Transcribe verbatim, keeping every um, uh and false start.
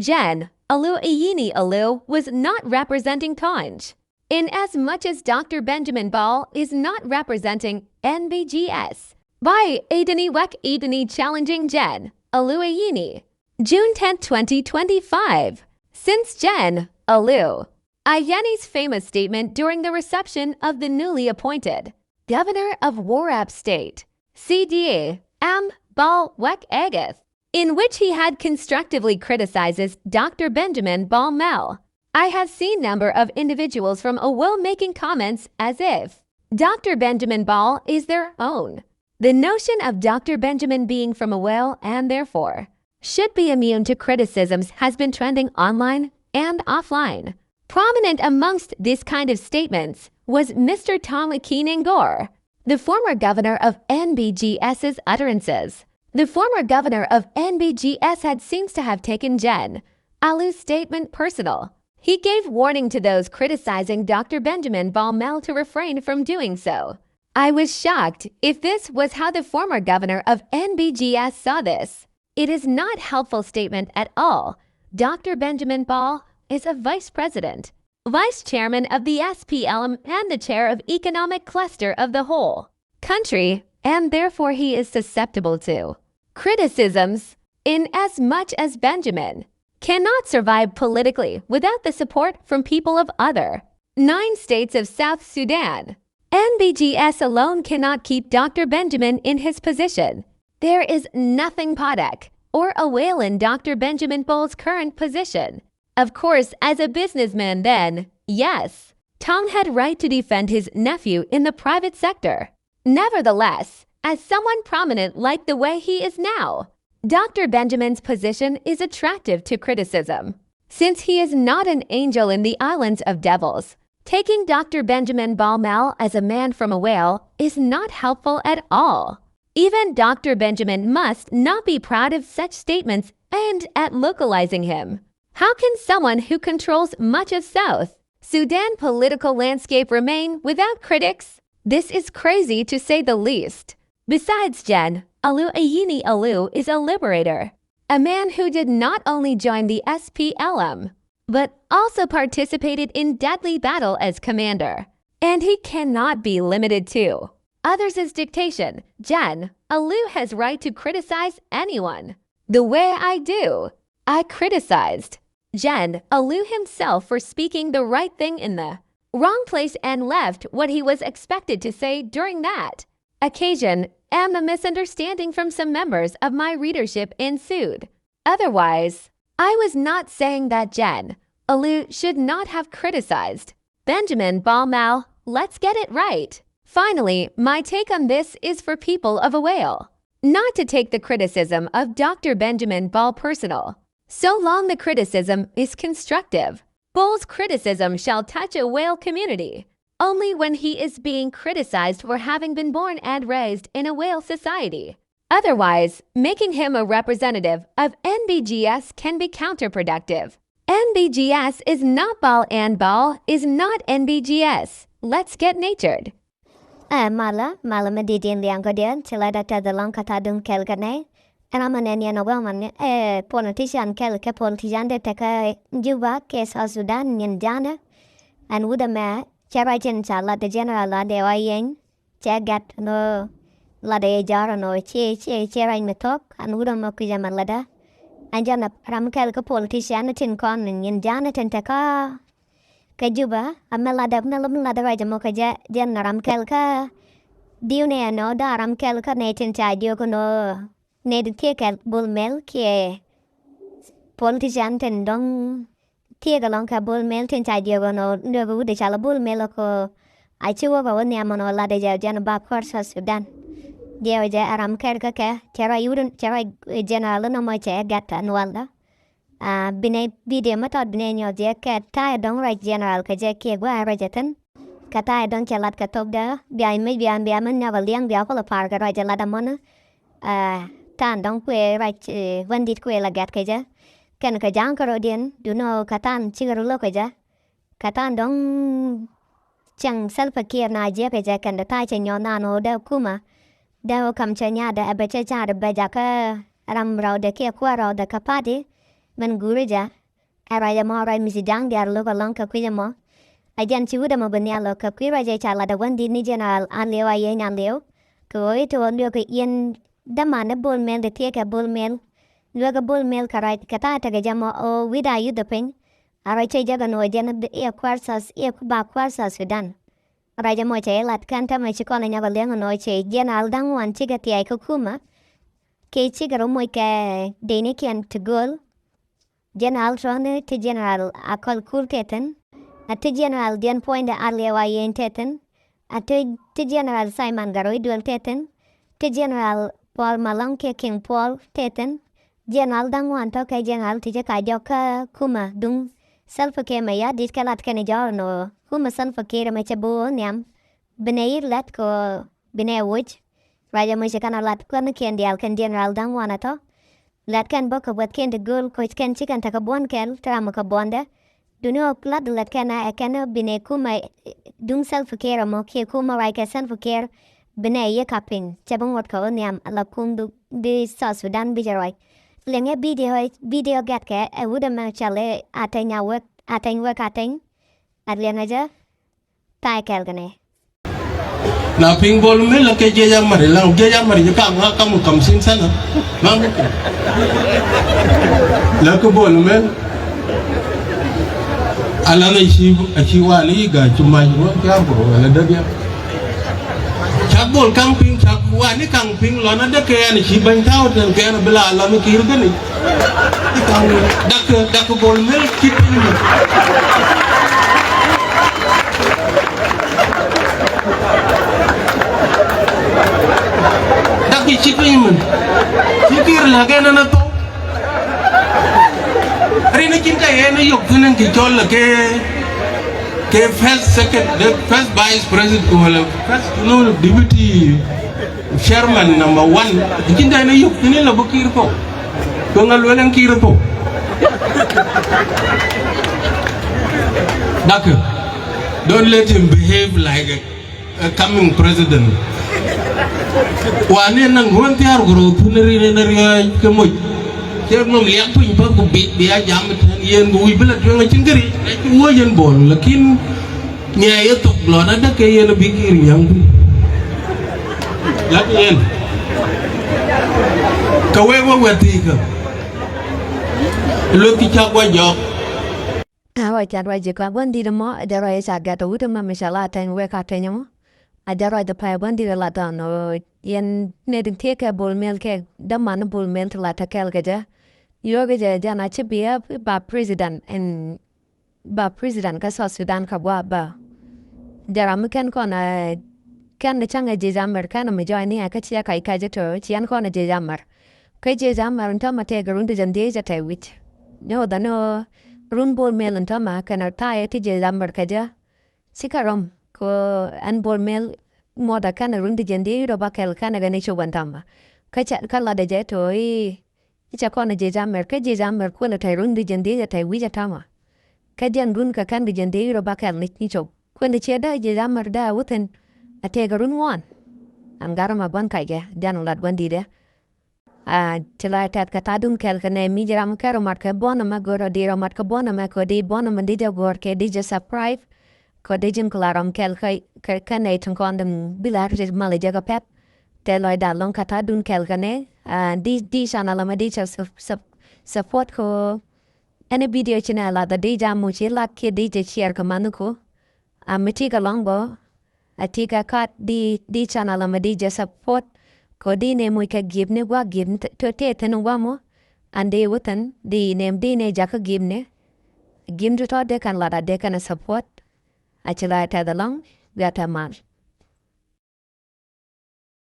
Jen, Aliu Ayini Aliu was not representing Tonj. In as much as Doctor Benjamin Bol is not representing N B G S, by Adani Wek Adani challenging Jen, Aliu Ayini. June tenth, twenty twenty-five. Since Jen, Aliu Ayini's famous statement during the reception of the newly appointed governor of Warrap State, C D A M Bol Wek Agith, in which he had constructively criticizes Doctor Benjamin Bol Mel, I have seen number of individuals from Awil making comments as if Doctor Benjamin Bol is their own. The notion of Doctor Benjamin being from Awil and therefore should be immune to criticisms has been trending online and offline. Prominent amongst this kind of statements was Mister Tom Akiningor, the former governor of N B G S's utterances. The former governor of N B G S had seems to have taken Jen Aliu's statement personal. He gave warning to those criticizing Doctor Benjamin Bol Mel to refrain from doing so. I was shocked if this was how the former governor of N B G S saw this. It is not helpful statement at all. Doctor Benjamin Bol is a vice president, vice chairman of the S P L M and the chair of economic cluster of the whole country, and therefore he is susceptible to criticisms in as much as Benjamin cannot survive politically without the support from people of other nine states of South Sudan. N B G S alone cannot keep Doctor Benjamin in his position. There is nothing Padak or Awil in Doctor Benjamin Bol's current position. Of course, as a businessman then, yes, Tom had right to defend his nephew in the private sector. Nevertheless, as someone prominent like the way he is now, Doctor Benjamin's position is attractive to criticism. Since he is not an angel in the islands of devils, taking Doctor Benjamin Bol Mel as a man from Awil is not helpful at all. Even Doctor Benjamin must not be proud of such statements aimed at localizing him. How can someone who controls much of South Sudan political landscape remain without critics? This is crazy to say the least. Besides Jen, Aliu Ayini Aliu is a liberator, a man who did not only join the S P L M, but also participated in deadly battle as commander, and he cannot be limited to others' dictation. Jen Aliu has right to criticize anyone. The way I do, I criticized Jen Aliu himself for speaking the right thing in the wrong place and left what he was expected to say during that occasion, and a misunderstanding from some members of my readership ensued. Otherwise, I was not saying that Jen Aliu should not have criticized Benjamin Bol Mel. Let's get it right. Finally, my take on this is for people of Awil not to take the criticism of Doctor Benjamin Bol personal, so long the criticism is constructive. Bol's criticism shall touch Awil community only when he is being criticized for having been born and raised in Awil society. Otherwise, making him a representative of N B G S can be counterproductive. N B G S is not Bol and Bol is not N B G S. Let's get natured. Ë, malä, malä madït yïn liɛŋkɔdiɛn, cï lada tɛ̈th alɔŋ ka thaduŋ kɛl kënë. Ë, ram ënɛn yen agɔ̈k man, ë, politician kɛl ke politician de tɛ̈ ke Juba ke South Sudan nyin jana. Ɛn wut ëmɛ, cï ruac cin ca lat de general ade wa yeny, cɛ gɛt no, lat de ye jɔr no, cie, cie, cie ruac mi thok, ɛn wut ëmɛ kuc ëmɛ lada. Ɛn jana ram kɛl ke politician tin kɔn nyin jana tin tɛ̈ ka ke Juba, amɛ ladɛ, mɛ ladɛ ruac amɔ ke jɛ, jɛn na ram kɛl kä diu ne ɛnɔ da ram kɛl kä ne tin ca jiök nɔ, ne tin thiek kɛl Bol Mel kiɛ politician tin dɔŋ thiek alɔŋ kɛ Bol Mel tin ca jiök nɔ, nduɔk wut de ca la Bol Mel ko, a ci wok a wä nhiam nɔ ladɛ jɛ jɛn bap kɔr South Sudan. Jɛ wä jɛ a ram kɛl kä kɛ, cɛ ruac wut, cɛ ruac general nɔ mɔ cɛ gɛt anual da. Ah, bï ne video matɔt bï ne nyuɔth ye ke taai dɔŋ ruac general ke jɛ kiɛ guɔ ruac ëthën. Ke taai dɔŋ cɛ lat ke thok dɛ, bia mec bia, bia mën nyɔk aliɛŋ bia kɔl par ke ruac ë lat amɔnë. Ah, tan dɔŋ kue ruac, eh, wendit kue la gɛt ke jɛ. Kɛn ke jaŋ ke rodiɛn, du nɔ ke tan cï ke ru lok ke jɛ. Ka than dɔŋ cieŋ Salva Kiir na jiɛk ë jɛ kɛn de thaa cɛ nyɔɔth naan ɣöö dɛ kuma, dɛ ɣöö kam cɛ nyaadɛ ɛ bɛ cɛ caar bɛ jakä ram rɔɔdɛ kiɛ kuäär rɔɔdɛ kä party, Mɛn guur ë ja, ë ruac ëmɔ, ruac mïth Jaŋ diäär lök alɔŋ ke kuic ëmɔ. Ajɛn cï wut ëmɔ bï nhial lɔ ke kuic ruac ë ca lat ë wëndït në General Alieu Ayeny Alieu. Ke ɣöö ë të ɣöö luek yen dhamana Bol Mel, të thiëëk ë Bol Mel. Luek ë Bol Mel ke ruac ke thaa tëk ë jam ë ɣöö wït ayuth ë piny. Aruac cï jɔk ënɔɔc jɛn ë kuar thas, ë ku ba kuar South Sudan. Ruac ëmɔ cï ye lat kɛn tëmë cï kɔn ë nyɔk aliɛŋ ënɔɔc cï General Daŋ Wan cï ke thiaai ke kuma. Ke cï ke röt moc ke denikiɛn të göl. General Tony, të General Akol Kur të thïn, atë General Diɛn Puɔnyde Alieu Ayeny të thïn, atë, të General Simon Garoi Duel të thïn, të General Paul Malong ke King Paul të thïn, General Daŋ Wan tɔ̈ ke General të cï ka jɔk ke kuma duŋ Salva Kiir Mayardit ke lat kënë jɔɔr ënɔɔc kuma Salva Kiir ëmɛ cï bï ɣöö nhiam. Bï në yïk lat ku bï në woc. Ruac ëmɔ cï kɛn a lat kuɛ̈n kiɛn diäär kën General Daŋ Wan atɔ̈. Lat kɛn bɔ̈ ke buɔthkiɛn të göl, koc kɛn cï kɛn tɛ̈ ke buɔ̈n kɛl, të ram ke buɔ̈nde. Duŋ ë ɣok lat, lat kɛn ë kɛn bï në kuma duŋ Salva Kiir ëmɔ, ke kuma ruac ke Salva Kiir, bï në ye ka piny, cï bï ŋot ke ɣöt nhiam, ala kum du, dï South Sudan bï jɔ ruac. Liɛŋ ë video, video gɛ̈tkë, ë wut ëmɛ cɔl ë Ateny Awek, Ateny Wek Ateny, aliɛŋ ë jɔ, thaai kɛl kënë. Na piŋ Bol Mel la ke jiëc amär, la jiëc amär jë kam ŋa kam kamsin sana. Mam. La ke Bol Mel. Alan aci, aci wani ga ci mac ruɔn tiar ko wala dëgg ya. Cak Bol kaŋ piŋ, cak wani kaŋ piŋ lɔn adëk ke ɛn ci bɛ̈ny tääu tën ke ɛn bï la lɔn Kiir kënë. Dak, dak Bol Mel cït piny mën. Dak cït piny mën. Cï Kiir lɛ̈k ɛn ɛn athou. Rin acïn tɛ̈ yen ë yök thïn kë cɔl ke, ke first, second, the first vice president wala first, no, deputy chairman number one, acïn tɛ̈ yen ë yök thïn la bï Kiir thou. Ku ŋa lueel ɛn Kiir thou? Dak, don't let him behave like a, a coming president. Wani naŋ ruɔn thiar ku rou thun rin en riɔ̈ɔ̈c ke moc. Cï nɔm liak piny path ku bit bï a jam tën yen ku wïc bï la tueŋ acïn këric. Acï wuɔ̈c yen Bol, lakin ŋiɛc ye thok lɔn adëk ke yen abï Kiir nyäŋ thïn. Lak yen. Ke wek wek wɛ̈t thiikä. Lueth kë cak wa jɔk. Awä cat ruac jë ka bɔ̈n dït ëmɔ, ade ruac ë ca gɛ̈t ë wut ëmɔ, mashallah, Ateny Wek Ateny ëmɔ. Ade ruac ë pɛ̈i bɔ̈n dït ë lat ɣɔn, yen në dï thiëëk ke Bol Mel kek, dhamana Bol Mel të lat ë kɛl ke jɛ. Yöök ë jɛ jɛn acï bï ë ba president, ɛn ba president ke South Sudan ka guɔ ba. Jɛ ram kɛn kɔn, eh, kɛn cäŋ ë jiëc amär kɛn ë mi jɔɔc ni ë ke cï ë kac kac ë tɔ̈, cï ɛn kɔn ë jiëc amär. Ke jiëc amär ëntɔ̈ ma tëëk run dï jɛn dhiëëc ë tɛ̈ wïc. Nyuɔɔth anë run Bol Mel ëntɔ̈ ma kɛn ë thaai ë të jiëc amär ke jɛ. Cï ka röm, ku ɛn Bol Mel muɔ̈th akɛn run dï jɛn dhiëëc rɔt ba kɛl kɛn ë ɣɛn ë cök wën tama. Ka ca, ka lat ë jɛ tɔ̈ ë, ë ca kɔn ë jiëc amär, ke jiëc amär kuël ë tɛ̈ run dï jɛn dhiëëc ë tɛ̈ wïc ë tama. Ke jɛn run ke kɛn dï jɛn dhiëëc rɔt ba kɛl ŋic ni cök. Kuën ë cie dɛ jiëc amär dɛ wuthin, atëëk run ŋuan. An garɔ ma bɔ̈n kackë, jɛn lat bɔ̈n dïïtdë. Ah, cï la tɛth ke thaadun kɛl ke nɛ mic ram kë röt mat ke buɔn ëmɛ, gör rɔt dï rɔt mat ke buɔn ëmɛ, kö dï buɔn ëmɛ dï jɛ gör ke dï jɛ subscribe, kö dï jin ku la rɔm kɛl ke, ke, ke nɛ tïŋ kɔn dïm bï la rëtic mal jɛ ke pɛ̈th. Të lɔcda lɔŋ ke thaadun kɛl ke nɛ, ah, dï, dï channel ëmɛ dï jɛ sup-, sup-, support kö ɛn video cïn ë ladhë dï jam mu cï lak kï dï jɛ share ke manhku. Am mi tik alɔŋ bɔ̈, atik akat dï, dï channel ëmɛ dï jɛ support, kö dï ne muc ke gift ni guɔ gift ni të, të, të thïn guɔ mu, an dï wuthin, dï nem dï ne jakä gift ni, gift ni tɔ̈ dë kɛn lat adë kɛn support, acï la tɛth alɔŋ, bï a tɛ̈ mal.